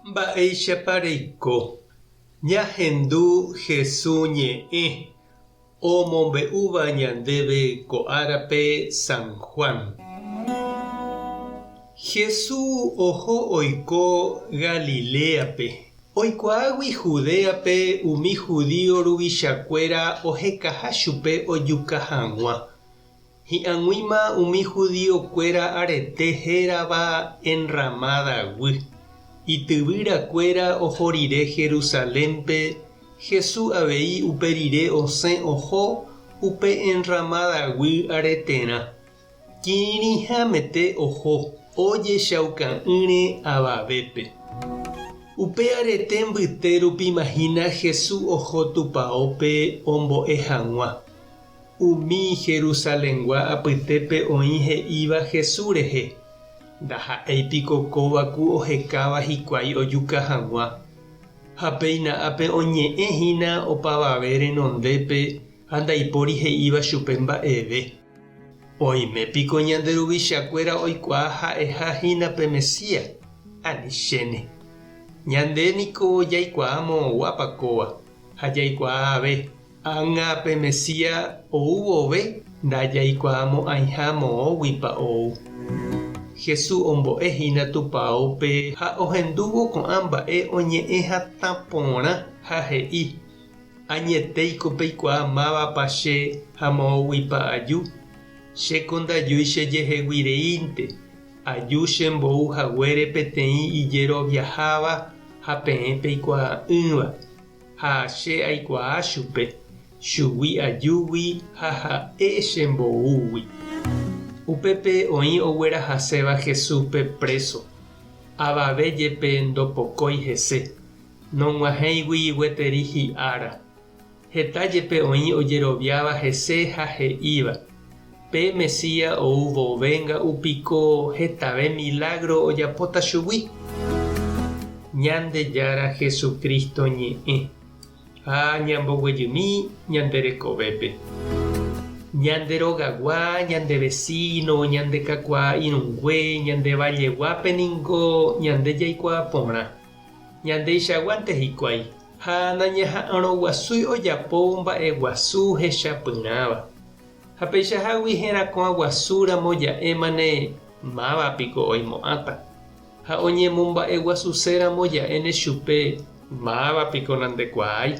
Mba'éichapa reiko? Ñahendu Hesu ñe'ẽ omombe'úva ñandéve ko árape San Juan. Hesu oho oiko Galiléape, oikuaágui Judéape umi judío ruvichakuéra ohekaha chupe ojuka hag̃ua. Hi'ag̃uíma umi judío-kuéra arete hérava Enrramáda-guy. Ityvýra-kuéra oho rire Jerusalénpe, Jesús avei upe rire osẽ oho upe Enrramáda-guy areterã. Kirirĩhamete oho, ojechauka'ỹre avavépe. Upe arete mbyte rupíma hína Jesús oho tupaópe ombo'e hag̃ua. Umi Jerusalengua apytépe oĩ he'íva Jesús rehe, Ndaha'éi piko kóva ku ohekáva hikuái ojuka hag̃ua? Ha péina ápe oñe'ẽ hína opavave renondépe ha ndaipóri he'íva chupe mba'eve. Oime piko ñande ruvichakuéra oikuaa ha'eha hína pe Mesías? Ani chéne. Ñande niko jaikuaa moõguápa kóva, ha jaikuaa ave. Ág̃a pe Mesías ou vove ndajaikuaamo'ãiha moõguipa ou. Jesús ombo'e hína tupaópe ha ohendúvo ko'ã mba'e oñe'ẽ hatã porã ha he'i, Añetéiko peikuaa mávapa che ha moõguipa aju? Chéko ndajúi chejehegui reínte, aju chembou haguére peteĩ ijeroviaháva ha peẽ peikuaa'ỹva. Ha che aikuaa chupe, chugui ajúgui ha ha'e chemboúgui. Upépe oĩ oguerahaséva Jesúspe préso. Avave jepe ndopokói hese, nog̃uahẽigui gueteri hi'ára. Heta jepe oĩ ojeroviáva hese ha he'íva, Pe Mesías ou vove nga'u piko hetave milágro ojapóta chugui? Ñandejára Jesucristo ñe'ẽ ha ñamboguejymi ñande rekovépe. Ñande rogagua, ñande vesíno, ñande kakuaa irũngue, ñande valleguápe ningo ñande jaikuaa porã. Ñandeichaguánte hikuái ha nañaha'arõguasúi ojapo mba'eguasu hechapyrãva. Ha peichahágui herakuã guasu ramo ja'émane máva piko oimo'ãta, ha oñemomba'eguasuse ramo ja'éne chupe máva piko nandekuaái.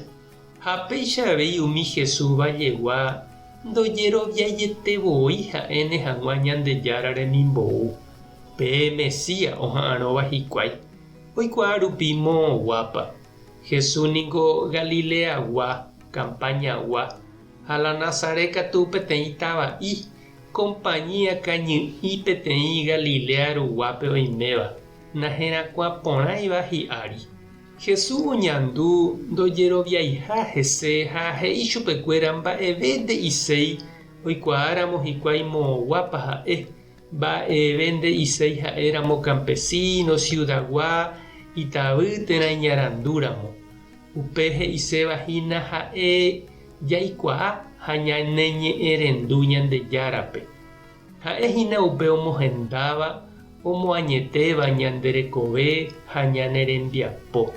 Ha péicha avei umi Jesús vallegua ndojeroviaiete voi ha'éne hag̃ua Ñandejára remimbou, pe Mesías oha'arõva hikuái, oikuaa rupi moõguápa. Jesús ningo Galileagua, campañagua, Ha la Nazaret katu peteĩ tava'i, compañía kañy'i peteĩ Galilea ruguápe oiméva, naherakuã porãiva hi'ári. Jesús oñandu ndojeroviaiha hese ha he'i chupekuéra mba'eve nde'iséi oikuaáramo hikuái moõguápa ha'e, mba'eve nde'iséi ha'éramo campesino, ciudagua, itavy térã iñarandúramo. Upe he'iséva hína ha'e jaikuaa ha ñaneñe'ẽrendu Ñandejárape. Ha'e hína upe omohendáva, omoañetéva ñande rekove ha ñane rembiapo.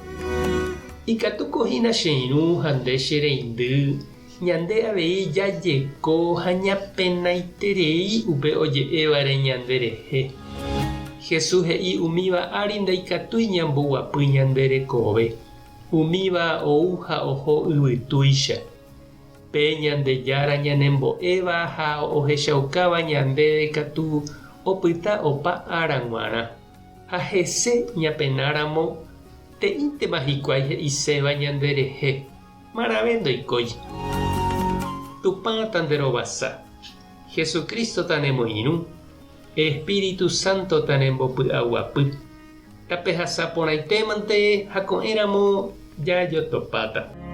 Ikatúko hína che irũ ha nde che reindy, ñande avei jajeko ha ñapenaiterei upe oje'évare ñande rehe. Jesús he'i umíva ári ndaikatúi ñamboguapy ñande rekove. Umíva ou ha oho yvytúicha. Pe Ñandejára ñanembo'éva ha ohechaukáva ñandéve katu opyta opa ára g̃uarã. Ha hese ñapenáramo, te'íntema hikuái he'iséva ñanderehe, marãve ndoikói. Tupã tanderovasa, Jesucristo tanemoirũ, Espíritu Santo tanembopy'aguapy. Tapehasa porãitémante ha ko'ẽramo jajotopáta.